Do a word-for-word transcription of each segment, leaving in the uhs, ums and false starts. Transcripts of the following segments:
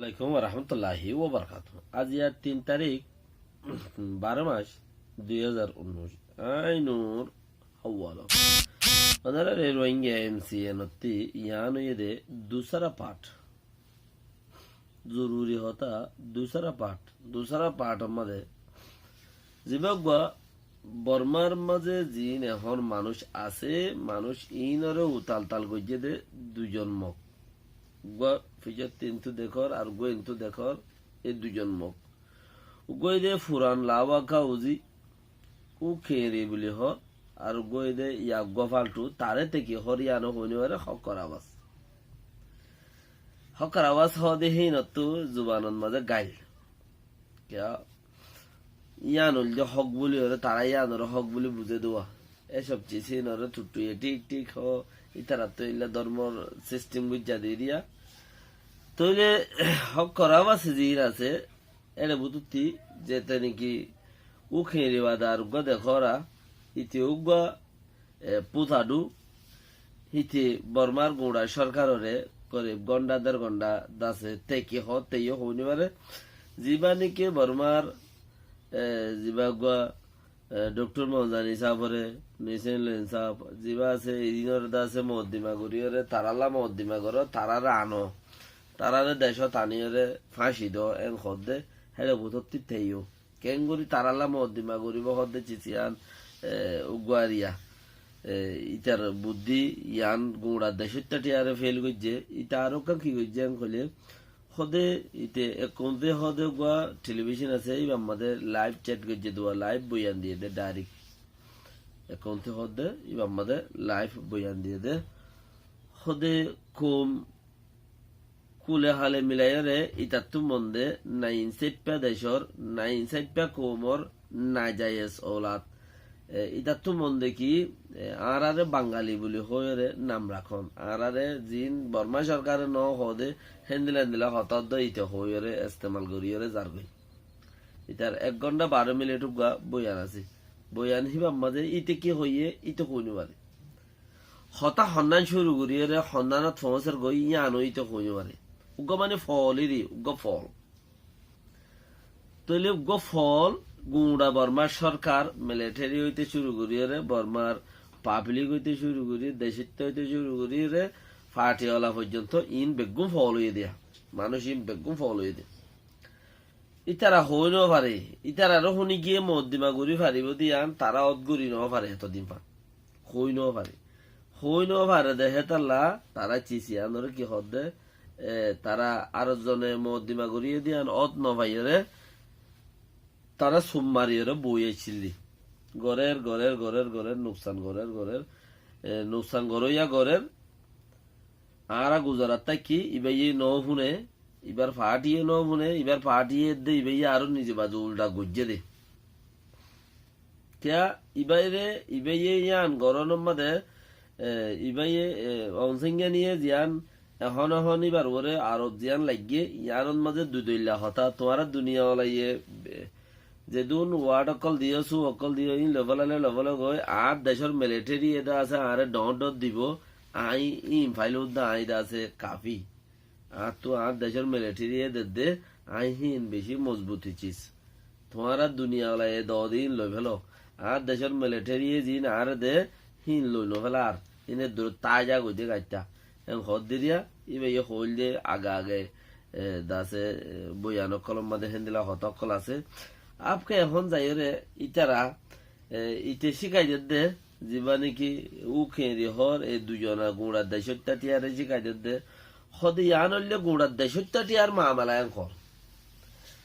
Alaikum warahmatulláhi wabarakátuhu. Aijja tin tarík, baró mac, dui házar unnúic. Ainur Hawwalo. Onorare Rohingya M C N ottí yián óiye de dusára part. Zoruri hotá, dusára part. Dusára part or mazé zibá uggwá Bormar mazé ziín ehón manúic asé, manúic iínoré utal-tal goijjé dé duizon mok. Uggwá fisót tintú dekór, ar uggwá intú dekór, e duizon mok. Uggwá óiye dé furan Lawaka Uzi, U Keri buli hoór, ar uggwá óiye dé ya uggwá faltu, taré te ki hoór yián ó hoói no fare, hókkor abas. Hókkor abas hoó dé híinottú zubanor mazé gail. Kiyá? Yián óilde hók buli hoóre, tará yiánoré hók buli buzé dé. E sob sis híinoré tuttúiye thík thík hoó, ítarattú eilla dórmor sistem buijjá di diya. Tóile hókkor abas ziín asé, éçe bútotti zete niki U Keri bade ar uggwá dekóra, íte uggwá e, Pútadu, híte Bormar guñça sorkaroré korib gónda der gónda dase te ki hoó, te yó hoói no fare. Zibá niki Bormar, e, zibá uggwá, e, Doktor Monzani sáforé, Misin Len sáf, zibá asé, iínoré dase mokoddima goríyoré, tarálla mokoddima goró, taráre ano, taráre decót aníyoré fáñci do, en hoó dé, héçe bútotti te yó. Keéngorí tarálla mokoddima goríbou hoódde sis yián, e, uggwá eriya. E, ítar buddí yián guñça decóitta thiyaré feil goijjé, íte aró ekkán ki goijjé en hoilé, hoóde íte ekkounté hoóde uggwá telebicon asé, íbar mazé laif chet goijjé dé, laif boyan diyé dé dairek. Ekkounté hoóde íbar mazé laif boyan diyé dé. Hoóde koum kule hale milaiyóre ítattú monde nainsáiffá decór, nainsáiffá koumor najayes oulad. E, ítattú monde ki, e, añáráre Bangali buli hoóiyoré nam rakón. Añáráre ziín Borma sorkare no hoóde, héndila héndila hotá uddá íte hoóiyoré estemal goríyoré zargói. Ítar ek gónda baró minit uggwá boyan asé. Boyan híbar mazé íte ki hoiyé, íte hoói no fare. Hotá honnán cúru goríyoré honnánot foóñser goi yiáno íte hoói no fare. Uggwá mani fool iri, uggwá fool. Tóile uggwá fool guñça Bormar sorkar, militeri óite cúru goríyoré, Bormar pablik óite cúru gorí, decóitta óite cúru goríyoré, fati ola foijjonto iín beggún fool óiye dé. Manúic iín beggún fool óiye dé. Ítara hoói no fare, ítararé hone giyé mokoddima gorí faribóu dé yián, tará ót gorí no fare etodin fán. Hoói no fare. Hoói no fare dé hétalla, tará sis yiánoré ki hoódde, e, tará ar zone mokoddima goríye dé yián ót no faiyóre, tará sum mariyoré boi accíl dé. Gorér, gorér, gorér, gorér, nuksan gorér, gorér, e, nuksan goróiya gorér, Añára Gujarat táki, ibáye no fúne, ibár faátiye no fúne, ibár faátiye edde ibáye aró nize bazu uldha goijjé dé. Kiyá ibáre, ibáye yián gorónor mazé, e, ibáye, e, Aung San Suu Kyi ye ziyán ehón ehón ibár uore arof ziyán laiggé, yiánor mazé dui doilla hotá, tuáñra duniya olaye, e, zedún word ókkol diyó, su ókkol diyó, ín lofélaile lofélagoi, añár decór militeri ede asé, añáre dhoóñr dhoóñr dibou, aññí ín failé uddá aññí de asé kafi. Añáttu añár decór militeri ede de, aññí híin bicí mozbuti cis. Tuáñra duniya olaye doo de ín lofélo. Añár decór militeri ye ziín añáre de, híin loi nofélar. Ín eddur tája goidé gaittá. En hoódde riya, íbaye hoóilde age age, e, de asé, e, boyan ókkolor mazé héndilla hotá ókkol asé. Afke ehón zaiyóre ítara, e, íte cíkai dedde, zibá néki U Keri hoór, e duizona guñçar decóitta thiyaré cíkai dedde. Hoóde yián óilde guñçar decóitta thiyar mamela en hoór.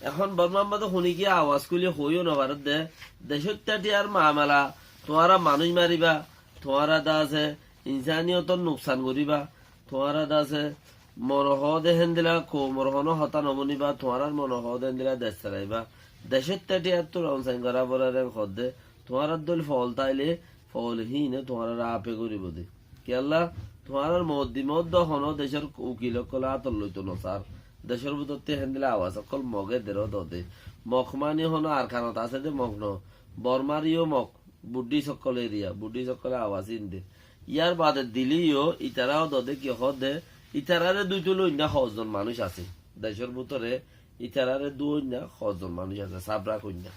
Ehón Bormar mazé hone ki awaz kúli hoói yó nofaredde, decóitta thiyar mamela, tuáñra manúic mariba, tuáñra de asé, insaniyotor nuksan goríba, tuáñra de asé, mone hoóde héndilla koumor honó hotá nofúniba, tuáñrar mone hoóde héndilla dec salaiba. Decóitta thiyar tuáñra onsain gorá forár en hoódde, tuáñrar dóil fool táile, fool híine tuáñrare afe goríbou de. Kiyólla, tuáñrar moddimot dó honó decór ukil ókkole átot loito nosár. Decór bútotti héndilla awaz ókkol Moge deró dode. Mog mani honó Arkanot asé de Mog no. Bormar yó Mog. Buddhis ókkol eriya. Buddhis ókkole awaz ín de. Yar bade Dili yó itará ó dode ki hoódde. Itarare duitu loinna hozzon manúic asé. Decór bútore ítarare dúoinna hozzon manúic asé, sáf rakóinna.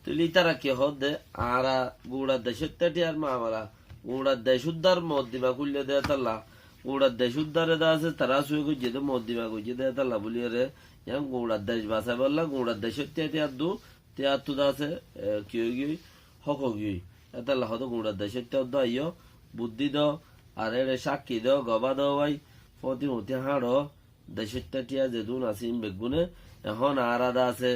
Tóile ítara ki hoódde, añára guñça decóitta thíyar mamela, guñça dec uddar moddima kúille de hétalla, guñça dec uddare de asé, tará sué goijjé de moddima goijjé de hétalla bóliyoré, yián guñça dec basaibólla, guñça decóitta thíyar dú, thíyar tú de asé, e, ki óigiyoi, hók óigiyoi. Hétalla hoódde guñça decóitta uddú aiyó, buddí do, ar éçe cákki do, gobá do bái, fóti-fóti háñço, decóitta thíya zedún asé ín beggúne, ehón añára de asé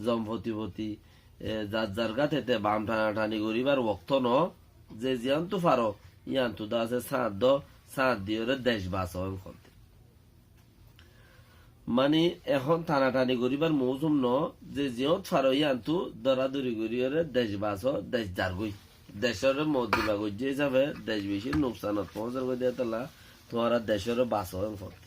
zom foti-foti, e, zar zar gátete bam thana-thani goríbar wokto noó, ze ziyántu faro, yíantu de asé sáñt do, sáñt diyoré dec basó, en hoódde. Mani, ehón thana-thani goríbar mousum noó, ze ziyót faro yíantu dóradóri goríyoré dec basó, dec zargói. Decóre moddima goijjé hísafe dec bicí nuksanot foóñsar goi de hétalla, tuáñra decóre basó, en hoódde.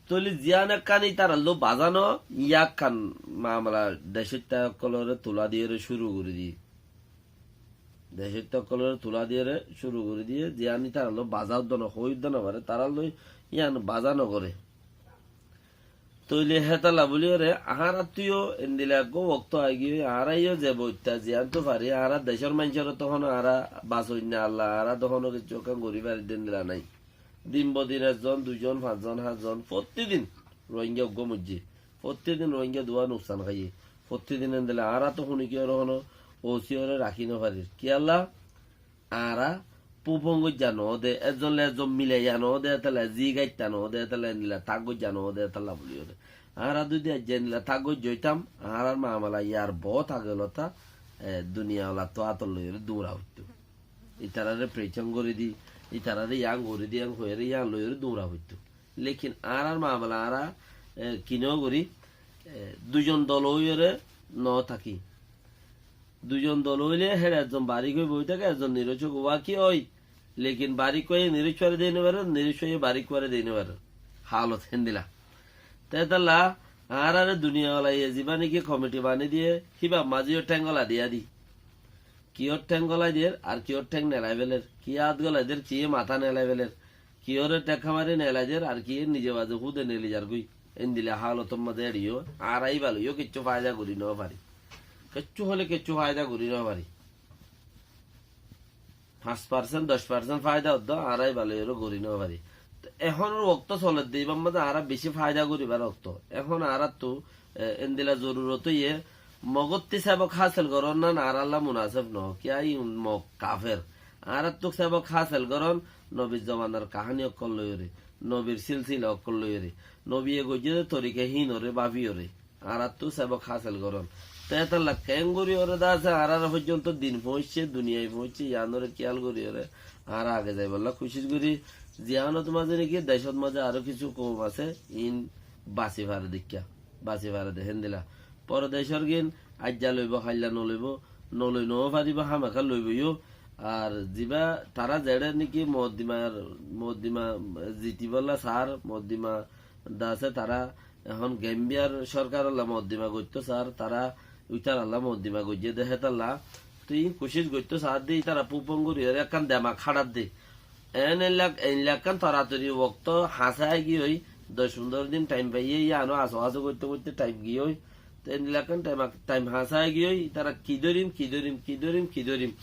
Tóile ziyán ekkán ítarallú bazá noó, yían ekkán mamela decóitta ókkolóre tulá diyoré cúru gorí diyé. Decóitta ókkolóre tulá diyoré cúru gorí diyé, ziyán ítarallú bazá uddá no, hoói uddá no faré, tarallú yían bazá no goré. Tóile hétalla bóliyoré, añárattú yó endila eggúa wokto aigiyói, añára yó ze boitta ziyántu fari, añára decór maincóre tohón añára basoinna Allah, añára tohóno kessú ekkán gorí fari de endila nái. Din bodin ezzon, duizon, fañszon, háñtzon, fottí din Rohingya eggúa moijjé, fottí din Rohingya duwá nuksan háiye, fottí din endila añára tó huni kiyóre hono ósiyoré rakí nofarir. Kiyólla? Añára púfon goijja noó de, ezzon le ezzon milaiya noó de, hétalla zí gaitta noó de, hétalla endila tak goijja noó de, hétalla bóliyoré. Añára zudi aijja endila tak goijja óitam, añárar mamela yar boóut age lóta, e, duniya olattú átor loiyoré dúra foittó. Ítararé precon gorí di, ítararé yián gorí di, yián hoiyóre yián loiyoré dúra foittó. Lekin añárar mamela añára, e, ki nogorí, e, duizon dol óiyoré notáki. Duizon dol óile héçe ezzon barík ói boi táke, ezzon nirócok. Wá ki ói? Lekin barík óiye niróckuare dei nofarer, niróckuare baríkkuare dei nofarer. Hálot héndila. Te hétalla añárare duniya olaye zibá niki komiti bañdí diye, híba mazé yó théng golai diya di. Kiyór théng golai der, ar kiyór théng nelai féler, kiyé át golai der, kiyé matá nelai féler, kiyóre dhekká mari nelai der, ar kiyé nize baze húde neli zargói. Endila hálotor mazé eçé yó, añára íba loi yó kessú faida gorí nofari. Kessú hoilé kessú faida gorí nofari. Fañs parsent, doc parsent faida uddá añára íba loi yó gorí nofari. Te ehónor wokto soler de, íbar mazé añára bicí faida goríbar wokto. Ehón añárattú, e, endila zorurot óiye, Mogottí sebok hásil gorón nan añáralla munaseb noó, kiyá ín Mog kafer. Añárattú sebok hásil gorón nobir zomanar kaháni ókkol loiyoré, nobir sílsila ókkol loiyoré, nobiye goijjé de torika híinoré báfiyoré. Añárattú sebok hásil gorón. Te hétalla keéngoríyoré de asé, añárar foijjonto din foóñicce, duniyai foóñicce, yiánoré kiyál goríyoré añára age zaibolla kucíc gorí. Ziyánot mazé niki decót mazé aró kissú koum asé, ín basi fare de kiyá, basi fare de héndila. Pordecór gín aijja loibó, hailla noloibó, noloi nofaribó, hámaká loibó yó. Ar zibá tará zeçé niki moddimar, moddima zitibólla saár, moddima de asé tará ehón Gembiyar sorkarolla moddima goittó saár, tará ítaralla moddima goijjé de hétalla. Te ín kucíc goittó saár de, ítara púfon goríyoré ekkán demak háçar de. Eén eillak, eillak ekkán toratori wokto hañsá aigiyói, doc fundóro din thaim faiyé, yíano asó asó goitté goitté thaim giyói. Te eillak ekkán thaim, thaim hañsá aigiyói, ítara ki dórim, ki dórim, ki dórim, ki dórim.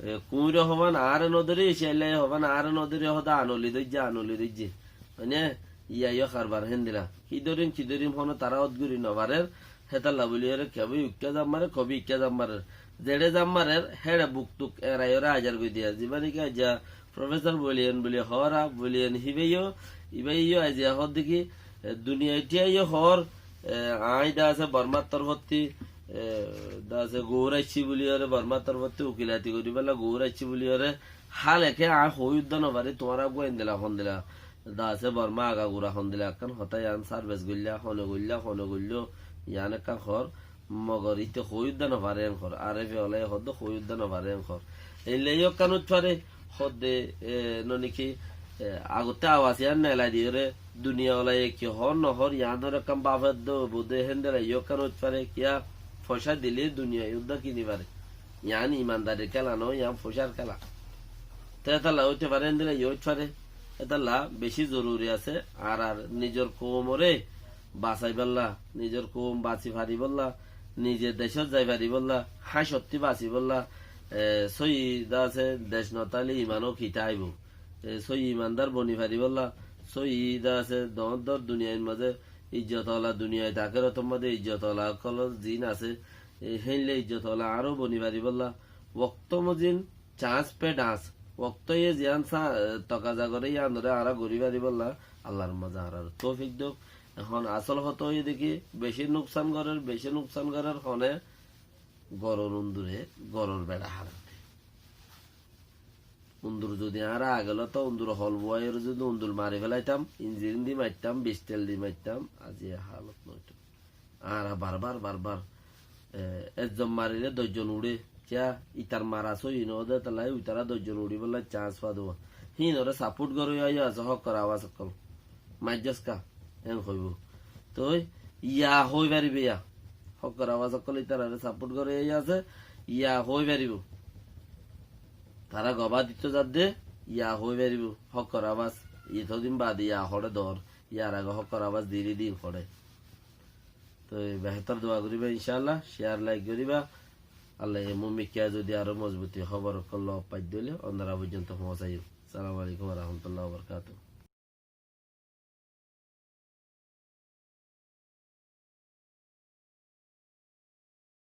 E, kuñire hobán añáre nodóre, ecéillai hobán añáre nodóre, hoóde anoli dóijje, anoli dóijje. Mane, yíaiyó harbar héndila. Ki dórim, ki dórim, hono tará ót gorí nofarer. Hétalla bóliyoré kebé uikká zam marer, kebé uikká zam marer. Zeçé zam marer, héçe buk tuk eraiyóre azar goi diya. Zibá niki aijja Profesor Boliyan boli hoóra, Boliyan híbayó, íbayó aijja hoódde ki, e, duniyai thíyaiyó hoór, e, aññí de asé Bormár torfótti, e, de asé goór aiccí bóliyoré, Bormár torfótti ukilati goríbolla goór aiccí bóliyoré, háleke aññí hoói uddá nofari, tuáñra eggúa endila hondila. De asé Bormá agagura hondila ekkán hotá yián sarbes goillá, hone goillá, hone goilló, yián ekkán hoór, mogor íte hoói uddá nofare en hoór, arefe olaye hoódde hoói uddá nofare en hoór. Eilla yó ekkán óit fare, hoódde, e, noniki, e, agotte awas yián nelai diyoré, duniya olaye ki hoór nohoór, yiánor ekkán bafedde óibo de héndila yó ekkán óit fare, kiyá foicá dile duniyai uddá kini fare. Yián imandarir kéla noó, yián foicár kéla. Te hétalla óite fare, héndila yó óit fare. Étalla beci zoruri asé, añárar nizor koumoré basaibálla, nizor koum basi faribálla, nize decót zai faribálla, háñcottí basibálla, e, sóiyi de asé, dec no táile iman ó kitá aibó? E, sóiyi imandar boni faribálla, sóiyi de asé, doóñr doóñr duniyair mazé izzot ola, duniyait akérotor mazé izzot ola ókkolor zin asé, e, héinle izzot ola añára ó boni faribálla, wokto mozin cañs pe dhañs. Woktoye ziyán sa-, e, tokaza goré yíanoré añára gorí faribálla Allar mazé añáráre toufik douk. Ehón asól hotá óiye dé ki, beci nuksan gorér, beci nuksan gorér hone? Goror undure, goror beça háraite. Undur zodi añára agel óto, undure hol buwáiyoré zodi undur mari félaitam, injirin di maittam, bistel di maittam, aijja e halot no óito. Añára barbar, barbar, e, ekzon marile doc zon uçé. Kiyá? Itar mara sóiyi no de, étalla uitará doc zon uçíbolla cañs fá de. Híinoré saport goróiya yó asé hókkor abas ókkol. Maijjós ká? Eén hoibó. Toi ya hoi faribó ya. Hókkor abas ókkol ítararé saport goróiya yó asé, ya hoi faribó. Tará gobá dito zadde, ya hoi faribó. Hókkor abas, etodin bade ya hoçé dór, yar age hókkor abas diri din hoçé. Toi behétor dua goríba, incálla, share, like goríba. Allaye mumkin zodi aró mozbuti hóbor ókkol loi faidda óile ónora foijjonto foóñsaiyo. Assalamu alaikum wa rahmatullahi wa barakatuhu.